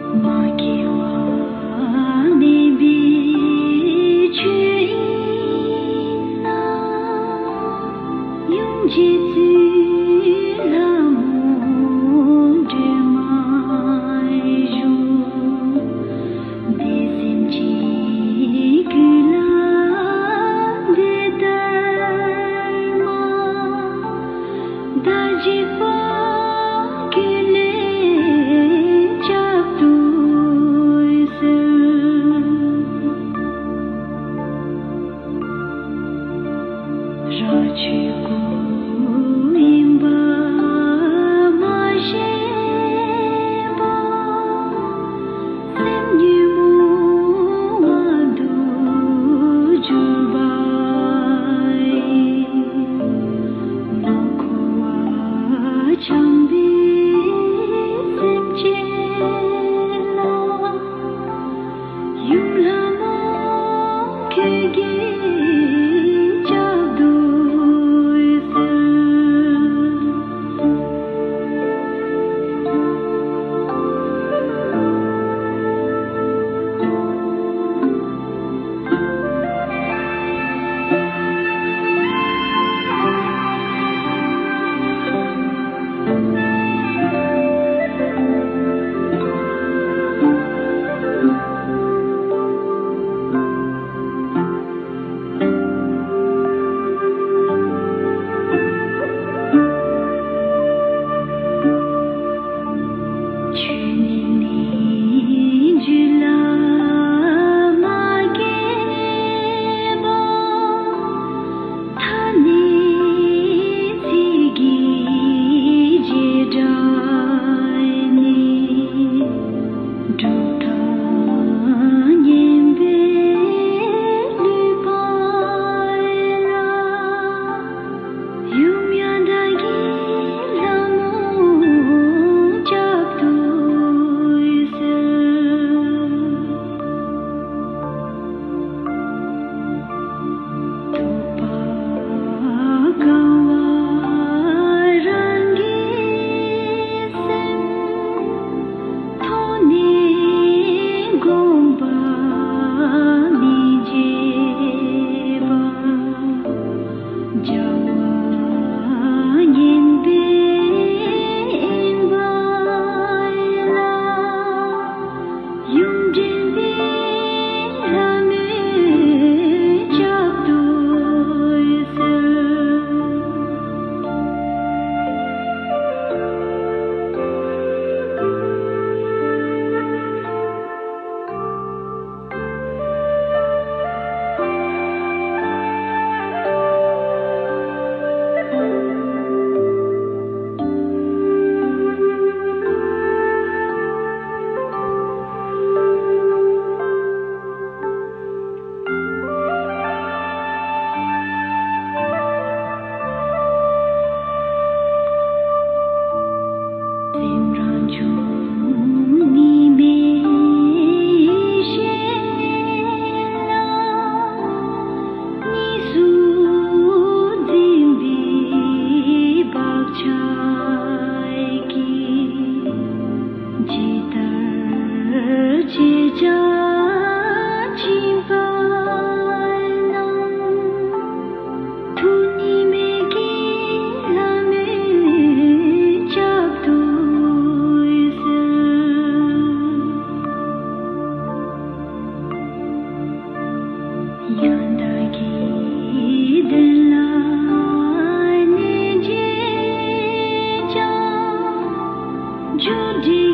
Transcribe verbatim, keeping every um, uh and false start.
མ་སྐྱེ་བ་མེད་པའི་ཆོས་ཡིན་ན། ཡུམ་རྗེ་བཙུན་ལྷ་མོ་སྒྲོལ་མ་བཞུགས། འདི་སེམས་ཅན་ཀུན་ལ་འདི་ལྟར་མ། བདག་སྒྲིབ་པ་ཀུན་ལས་བསྐྱབ་ཏུ་གསོལ། རང་ཆོས་སྐུ་ཡིན་པ་མ་ཤེས་པ། སེམས་ཉོན་མོངས་དབང་དུ་གྱུར་པ་ཡི། མ་འཁོར་བ་འཁྱམས་པའི་སེམས་ཅན་ལ། ཡུམ་ལྷ་མོ་ཁྱེད་ཀྱིས་བསྐྱབ་ཏུ་གསོལ། ཆོས་ཉིད་ནི་རྒྱུད་ལ་མ་སྐྱེས་པ། ཐ་སྙད་ཚིག་གི་བྱེ་བྲག་ནི། གྲུབ་མཐའ་ཉན་པའི་ལུས་པ་ལ། ཡུམ་ཡང་བདག་གིས་ལྷ་མོ་བསྐྱབ་ཏུ་གསོལ། རྟོག་པ་གང་བ་རང་གི་སེམས། ཐོགས་ནས་བསྒོམས་པ་མི་བརྗེད་པ། བྱ་བ་ངན་པས་གཡེངས་པ་ལ། ཡུམ་འདྲེན་པའི་ལྷ་མོས་བསྐྱབ་ཏུ་གསོལ། སེམས་རང་བྱུང་གཉིས་མེད་ཡེ་ཤེས་ལ། གཉིས་སུ་འཛིན་པའི་བག་ཆགས་ཀྱིས། ཇི་ལྟར་བྱེད་བྱ་སྦྱིན་པ་རྣམས། ཐུགས་གཉིས་མེད་ཀྱི་ལྷ་མོས་བསྐྱབ་ཏུ་གསོལ། ཡང་དག་གི་དོན་ལ་གནས་བྱེད་ཀྱང་། རྒྱུ་འབྲས་